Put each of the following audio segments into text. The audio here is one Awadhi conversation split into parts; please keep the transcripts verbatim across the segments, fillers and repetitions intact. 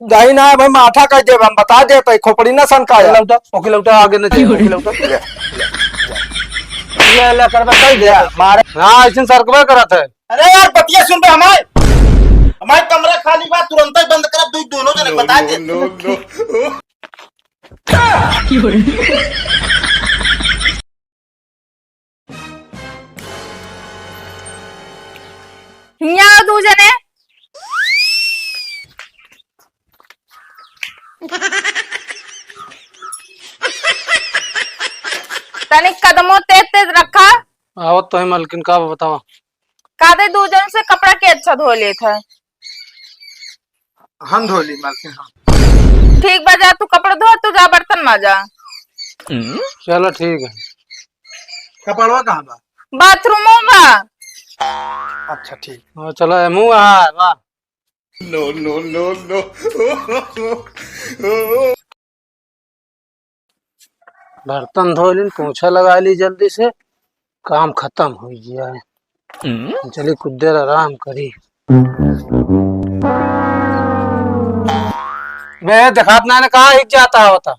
दही ना भाई, माठा कह देब हम, बता देत है, खोपड़ी ना सनकाया। लौटा, ओके लौटा, आगे न जाए, ओके लौटा। ले, ले, कर बता दे, मारे। हाँ, ऐसे सरकबे करत है। अरे यार, बतिया सुन बे हमार। हमार कमरा खाली बा, तुरंत ही बंद करब, दू, दोनों जने बता दे। हियाँ आओ दू जने। तनी कदमो तेज तेज रखा। आवत तो है मालकिन, का बतावा? का दे दू जन से कपड़ा के अच्छा धो लेत है। हम धो ली मालकिन, हम। ठीक बा, जा तू कपड़ा धो, तू जा बर्तन माजा। चलो ठीक है। कपड़वा कहाँ बा? बाथरूमो बा। अच्छा ठीक। हाँ, चलो, एमू आ, वाह। No, no, no, no। बर्तन धो लीन, पोछा लगा ली जल्दी से, काम खतम होइ गया है। हम्म? चली कुछ देर आराम करी। बे, देखात ना ने कहाँ हिक जाता होता?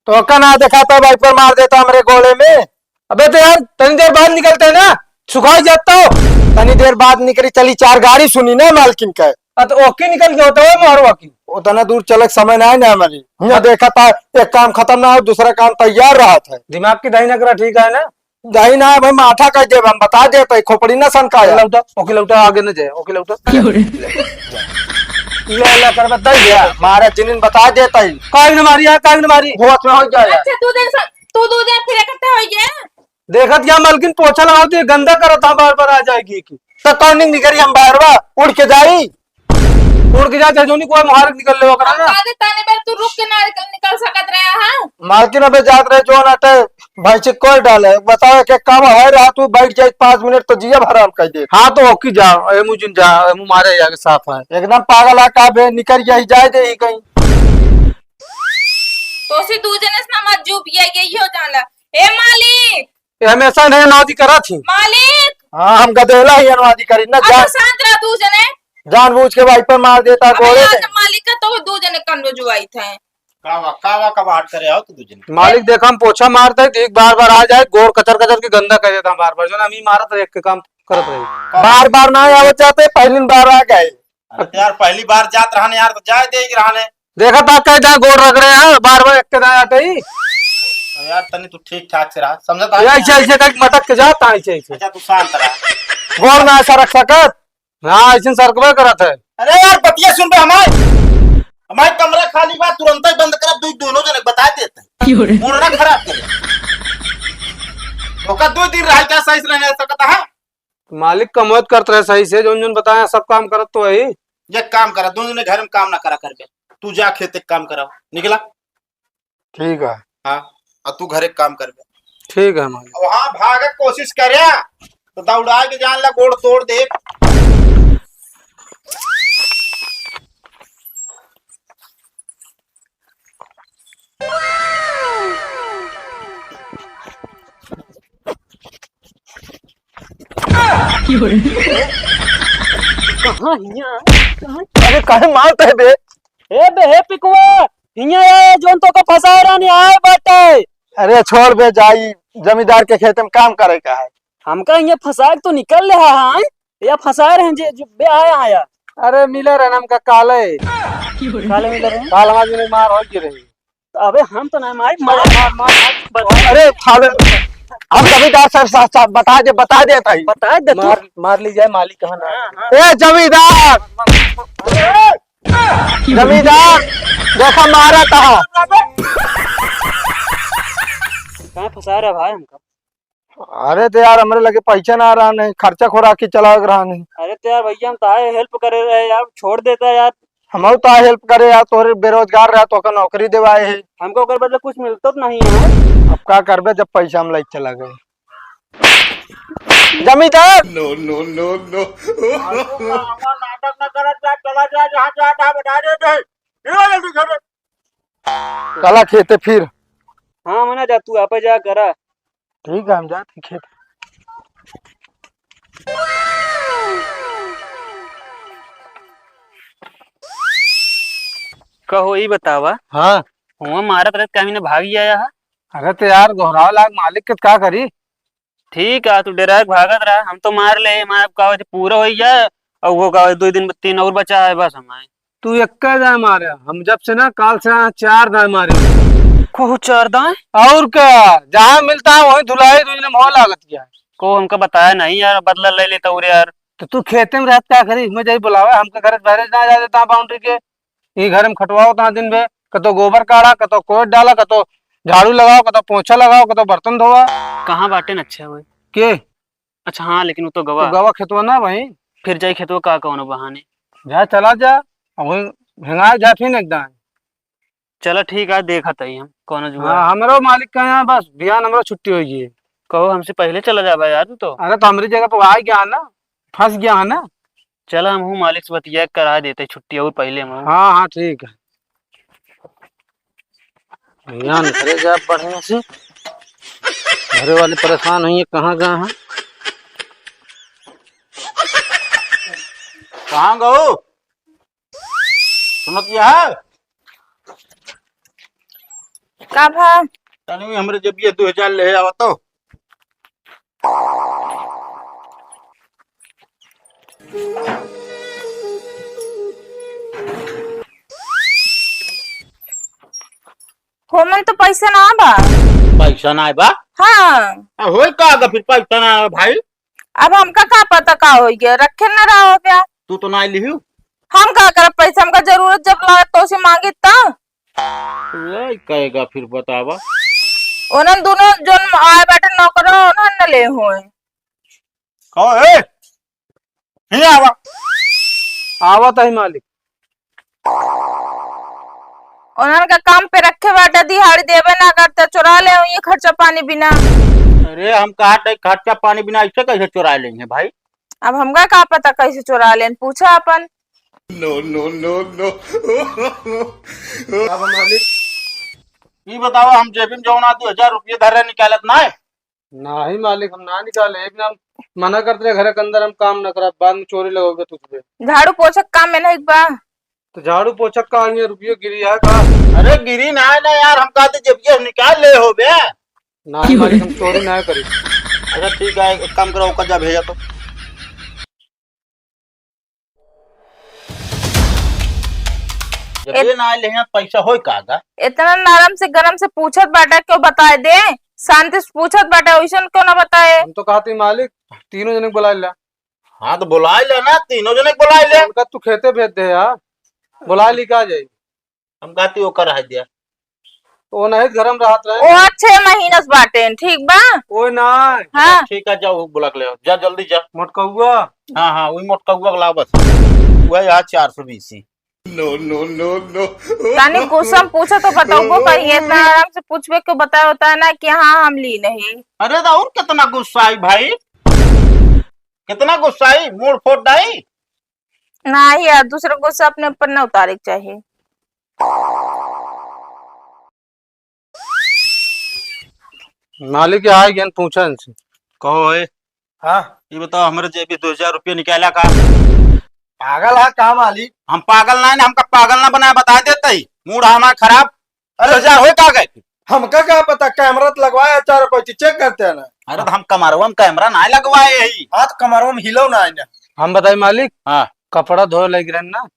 तो का ना देखाता, वाइपर मार देता हमरे गोड़े में। अबे तो यार, तनी देर बाद निकलते हैं ना, सुखाई जाता हो। तनी देर बाद निकली, चली चार गाड़ी सुनी ना मालकिन का। आ, तो ओके निकल के होता है मोहरवा की। उतना दूर चलक समय ना है ना हमारी। हियाँ देखा था, एक काम खतम ना हो, दूसरा काम तैयार रहत है। दिमाग की दही नकरा ठीक है ना? दही ना है भाई, माठा कह देब हम, बता देत है, खोपड़ी ना सनकाया। लौटा, ओके लौटा, आगे न जाए, ओके लौटा। ले, ले कर बता दे, मारा जिनिन बता देत है। काहे न मारी यार, काहे न मारी? होश में हो जाए। अच्छा, तू दे सा-, तू दू दे फिर इकट्ठे हो गया। देखत क्या मलकिन, पोछा लगाओ तो ये गंदा करत हा, बार बार आ जाएगी की। तो कौन निकरी हम बाहर बा, उड़ के जाई? उड़ के जा, चाहे जोनी कोई मुहारक निकल लेवा करा ना। कादे ताने बेर तू रुक के ना निकल, निकल सकत रहे, हाँ? मालकिन अबे जात रहे, जो ना ते भैंसी कोई डाले, बताओ के काम है रहा, तू बैठ जाए पाँच मिनट तो जिया हराम कर दे। हाँ तो ओकी जा, एमू जिन जा, एमू मारे जाके साफ है। एकदम पागल है का बे, निकल जाई, जाए दे ही कहीं। तो सी दू जने से ना मत जूप, ये, ये हो जाला। ए मालिक, ये हमेशा नहीं अनवादी करा थी। मालिक! हाँ, हम गदेला ही अनवादी करी ना, अच्छा, जान, शांत रह तू जने। जानबूझ के वाइपर मार देता अबे गोड़े यार, में। मालिक का तो दू जने कन्नो जुआई थे। का वा, का वा, का बाट करे आओ तू दू जने। मालिक देखा, हम पोछा मारते हैं, एक बार बार आ जाए, गोड़ कचर कचर के गंदा कर देता बार बार, जो ना हम ही मारत रहे, एक के काम करत रहे। का बार बार ना आवत जाते, पहली बार आ गए। अरे तो यार, पहली बार जात रहने यार, तो जाए दे रहने। देखा था कई दाएं गोड़ रगड़े हैं, बार बार एक के दाएं आटे ही। अरे यार, तनी तू ठीक ठाक से रहा, समझत ये है? ऐसे, ऐसे करके मटक के जाता है, ऐसे, ऐसे। अच्छा, तू शांत रहा। गोड़ ना ऐसा रख सकत। हाँ, ऐसे सरकबे करत है। अरे यार, बतिया सुन बे हमार। हमार कमरा खाली बा, तुरंत ही बंद करब, दू दोनों जने बता देते हैं। क्यों रे? मूड ना खराब करे। ओका दो दिन रह जा, सही से रह सकता है। मालिक कमवत करत रहे सही से, जोन जोन बताया सब काम करत तो है। एक काम करा, दोनों जने घर में काम ना करा करबे, तू जा खेत के काम करा, निकला। ठीक है। हाँ, और तू घर के काम करबे। ठीक है मालिक। वहाँ भागे के कोशिश करे तो दौड़ा के जान ला, गोड़ तोड़ दे। कहाँ हियाँ? कहाँ? अरे काहे मारत है बे? ए बे, हे पिकुआ, हियाँ आए, जोन तोका फंसाए रहनी आए बाटे। अरे छोड़ बे, जाई जमींदार के खेत में काम करे का है। हमका हियाँ फंसा के तो निकल ले हा, हाँ? या फंसाए रहन जे, जो बे आया, आया। अरे मिले रहन हमका काले। काले मिले रहन? काल हमार जोने मार हो गई रही। तो अबे हम तो नहीं मारी, मार, मार, मार, मार। अरे साले, हम जमींदार सर, साहब, साहब, बता दे, बता दे ताई। बता दे तू। मार, मार ली जाए, मालिक कहाँ ना। हाँ, हाँ। ए जमींदार, जमींदार, देखा मारा कहाँ। कहाँ फंसा रहा भाई हमका? अरे तो यार, हमरे लगे पैसा ना रहा नहीं, खर्चा खोराकी चलावे के रहा नहीं। अरे तो यार भैया, हम ताए हेल्प करे रहे यार, छोड़ देता यार। हमहू ताए हेल्प करे यार, तोहरे बेरोजगार रहा, तोहका नौकरी देवाए है। हमको ओकर बदले कुछ मिलतो तो नहीं है। अब का करबे जब पैसा हम लइके चला गए। जमींदार। No, no, no, no। नाटक ना करत जा, चला जा, जहाँ जात है बता दे दे। निकल जल्दी घर से। चला खेते फिर। हाँ, मना जा, तू आपे जा करा। ठीक है, हम जाते खेत। कहो, ई बतावा। हाँ। हुआ मारत रहत, काहे न भागी आया है? अरे तो यार, गोहराव लाग मालिक के का करी? ठीक है, तू डेरा के भागत रहा, हम तो मार ले, मार का होते पूरा हो गया, और वो का दो दिन, तीन और बचा है बस हमारे। तू एक का दाएं मारे, हम जब से ना काल से यहाँ चार दाएं मारे। को चार दाएं? और का, जहाँ मिलता है वहीं धुलाई, दो दिन में हो लागत क्या है? को हमका बताया नहीं यार, बदला ले लेता उरे यार। तो तू खेते में रहत का करी, मैं जाई बुलावे, हमका घर से बाहर ना जा देता बाउंड्री के। ई घर में खटवाओ तहाँ दिन भे, कतो गोबर काढ़ा, कतो कोयत डाला, कतो झाड़ू लगाओ, कतो पोछा लगाओ, कतो बर्तन धोवा। कहाँ बाटेन अच्छा हुए? के? अच्छा हाँ, लेकिन वो तो तू गवा। गवा खेतवा ना वहीं। फिर जाई खेतवा का कौनो बहाने? जा, चला जा, अब वहीं हेंगाए जा फिर एकदम। चला ठीक है, देखत हई हम कौनो जुगाड़। हाँ, हमरो मालिक का यहाँ बस बिहान हमरो छुट्टी होई है। कहो हमसे पहले चला जाबा यार तू तो। अरे तो हमरी जगह पे आ गया है ना, फंस गया है ना। चला हमहू मालिक से बतिया के करा देते छुट्टी और पहले हम। हाँ, हाँ, ठीक है। बिहान घरे जाब बढ़िया से। घरे वाले परेशान हुई हैं, कहाँ गए हैं? कहाँ गओ? सुनत यह है? का भा? तनी हमरे जब ये दो हजार ले आवा तो। होमन तो पैसा ना बा। पैसा ना बा? हाँ। आ, होई का अगर फिर पैसा ना आवे भाई? अब हमका का पता का होई गया, रखे न रहो क्या? तू तो ना लिहू। हम का करब पैसा, हमका जरूरत जब लागत तो उसे मांगी त। वही कहेगा फिर बतावा। उन्हन दोनों जोन आए बाटे नौकरो, उन्हन न ले होए। कहो, ए, हियाँ आवा। आवत है मालिक। उन्हन का काम पे रखे बाटे, दिहाड़ी देबे ना करते, चोरा ले ये खर्चा पानी बिना। अरे हम कहा थे खर्चा पानी बिना ऐसे कैसे चोरा लेंगे भाई? अब हमका का पता कैसे चोरा लेन, पूछा अपन। No, no, no, no। अब मालिक, ई बतावा, हम जेबी में जौन आ दो हजार रुपये धरे निकालत ना है? नाही मालिक, हम ना निकाले। एक ना हम मना करते रहे, घर के अंदर हम काम ना करब, बाद में चोरी लगोगे तुझ पे। झाड़ू पोछक काम में नहीं बा। तो झाड़ू पोछक का आइए, रुपये गिरी है का? अरे गिरी ना है ना यार, हम कहते जेबिया से निकाल ले हो बे। ना मालिक, हम चोरी ना करी। अच्छा ठीक है, एक काम करो, ओकर जा भेजा तो। जब इत-, ये ना आइल है, पैसा होई का गा? इतना नरम से गरम से पूछत बाटा, क्यों बताए दे? शांति से पूछत बाटा, वैसन क्यों ना बताए? हम तो कहती मालिक, तीनों जने के बुला ले। हाँ, तो बुला ले ना, तीनों जने के बुला ले। उनका तू खेते भेज दे यार, बुला ली का जाई? हम कहती ओकर रह दिया। ओ नहीं गरम रहत रहे। ओ छह महीना से बाटे, ठीक बा? ओए ना। हाँ। ठीक है, जाओ बुला के ले आओ। जा जल्दी जा। मोटकौआ। हाँ, हाँ, वही मोटकौआ के लाओ बस। वही आज चार सौ बीस ही। No, no, no, no। तनी गुस्सा में पूछो तो बताओ कहीं, इतना आराम से पूछबे के बताओ होता है ना कि हाँ हम ली नहीं। अरे तो और कितना गुस्सा आई भाई, कितना गुस्सा आई, मूड फोड़ डाई। नाही यार, दूसरे गुस्सा अपने ऊपर ना उतारे के चाहिए। मालिक यहाँ आए गए, पूछा इनसे। कहो है। हाँ। ये बताओ, हमरे जेबी दो हजार रुपया निकाला का? पागल है का मालिक? हम पागल ना है ना, हमका पागल ना बनाया, बता देते ही। मूड हमारा खराब। अरे, जा होए का गए? हमका का पता, कैमरा तो लगवाया, चारों कोई चीज चेक करते हैं ना। अरे, तो हम कमरवा में कैमरा ना लगवाए ही। हाँ, तो कमरवा में हिलो ना है ना। हम बताई मालिक, हाँ। कपड़ा धोए लग रहे ना,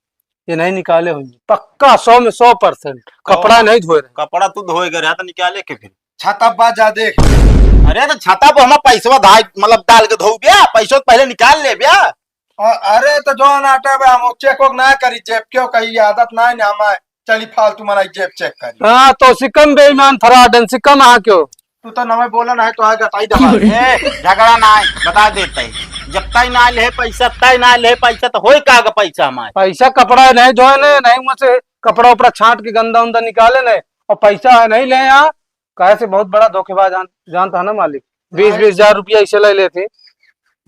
ये नहीं निकाले होंगे, पक्का सौ में सौ परसेंट। कपड़ा कहो, नहीं धोए रहे। कपड़ा तू धोए गए रहा तो निकाले के फिर? छाता बा जा देख। अरे, तो छाता पर हम पैसवा धाई, मतलब, डाल के धो गया, पैसवा तो पहले निकाल ले गया। अ-, अरे, तो जो नाटे बे, हम चेक वेक ना करी, जेब क्यों कही, आदत ना है ना हमारे। चली फालतू मनाई जेब चेक करी। हाँ, तो सिकम बेईमान फ्रॉड है, सिकम हाँ क्यों? तू तो नवे बोला ना है, तो आज गताई दबा। ए, झगड़ा ना है, बता देते हैं। जब तय ना ले पैसा, तय ना ले पैसा, तो होई का गा पैसा हमारे? पैसा कपड़ा नहीं धोए ने, नहीं मुझसे कपड़ा उपड़ा छांट के गंदा उंदा निकाले ने, और पैसा है नहीं ले यहाँ, काहे से बहुत बड़ा धोखेबाज जान, जानता है ना मालिक, बीस, नहीं। बीस हजार रुपया ऐसे ले लेते।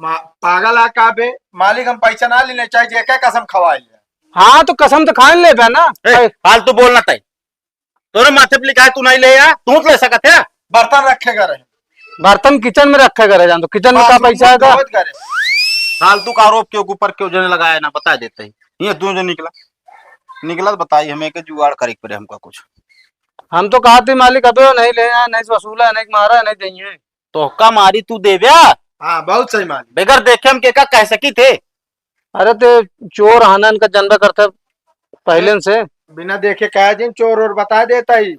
मा-, पागल आ का बे? मालिक हम पैसा ना लेने चाहिए, जे के कसम खवाए ले। हाँ, तो कसम तो खाए ले बे ना। ए, भाई। फालतू बोलना तय। तोरे माथे पे लिखा है, तू नहीं ले आ, तू तो ले सकत है। बर्तन रखे करे। बर्तन किचन में रखे करे, जान तो किचन में का बाथरूम पैसा में है का? धोत करे। फालतू का आरोप क्यों ऊपर क्यों जने लगाया ना, बता देते हैं। ये तू जो निकला। निकलत बताई, हमें के जुगाड़ करे के पड़े हमका कुछ। हम तो कहत ही मालिक, अबे नहीं ले आए, नहीं वसूला है, नहीं मारा है, नहीं देइए। तो का मारी तू देव्या? हाँ, बहुत सही मालिक। बगैर देखे हम के का कह सकी थे? अरे ते चोर हाना, इनका जनबे करते पहले से। बिना देखे कहा जिन चोर और बता देता ही।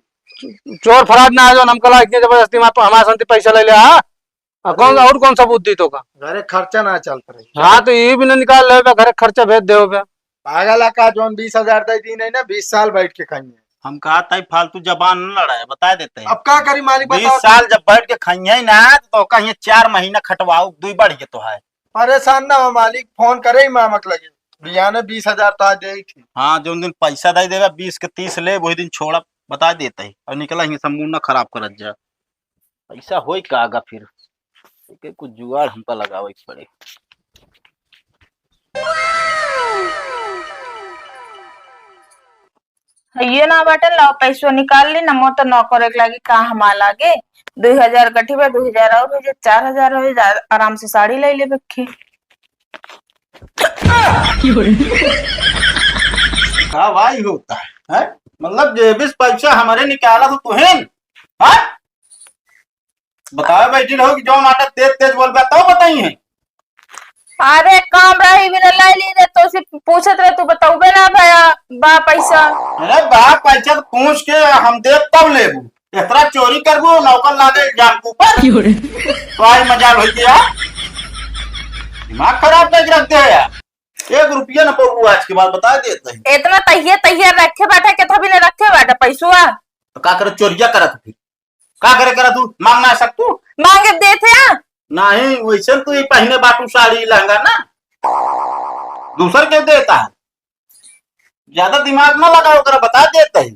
चोर फराड ना आ जाओ, हमका ला इतनी जबरदस्ती मार, हमारे साथ पैसा ले ले, हाँ? और कौन, अरे। और कौन सबूत दी तो का? घरे खर्चा ना चलत रही। हाँ, तो ये भी ना निकाल ले बे, घरे खर्चा भेज दे बे। पागल है का, जौन बीस हजार दे दी नहीं ना, बीस साल बैठ के खाइए। हम कहा ताई फालतू जबान न लड़ाए, बता देते हैं। अब का करी मालिक, बीस बताओ। साल जब बैठ के खाइए ना, तो कहिए चार महीना खटवाओ, दुई बढ़ के तो है। परेशान ना हो मालिक, फोन करे ही मामक लगे, बियाने बीस हजार तो आज दे ही थी। हाँ, जौन दिन पैसा दे देगा, बीस के तीस ले, वही दिन छोड़ा, बता देते हैं। और निकला ही सब मूड ना खराब करत जा। पैसा होई का आगा फिर? एके कुछ जुगाड़ हमका लगावे के पड़े। हइये ना बाटे, लाओ पैसो निकाल ली ना, मोर तो नौकर एक लागी का हमा लागे। दुई हजार गठी बा, दुई हजार और हो जाए, चार हजार हो जाए, आराम से साड़ी ले ले बक्खी। का भाई होता है, हैं? मतलब जेबिस पैसा हमारे निकाला तो तुहें, हाँ? बतावे बैठी रहो कि जौन आटा तेज तेज बोलबे तब बताई है। अरे काम रही बिना लाई ली रे, तो से पूछत रहे, तू बताऊबे ना भया, बा पैसा। अरे बा पैसा तो पूछ के हम देब तब लेबू, इतना चोरी करबू, नौकर लागे जान के ऊपर। क्यों रे? तो आई मजाल होई गया, दिमाग खराब करके रख दे यार। एक रुपया न पाबू आज के बाद, बता देते हैं। इतना तहिया तहिया रखे बाटे, के थबी ने रखे बाटे पैसुआ। तो का करे, चोरिया करत फिर? का करे करा तू? मांग ना सकतू? मांगे देते हैं। नहीं, वैसे तू ही पहने बाटू साड़ी लहंगा ना, दूसर के देता है। ज्यादा दिमाग ना लगाओ करा, बता देते हैं।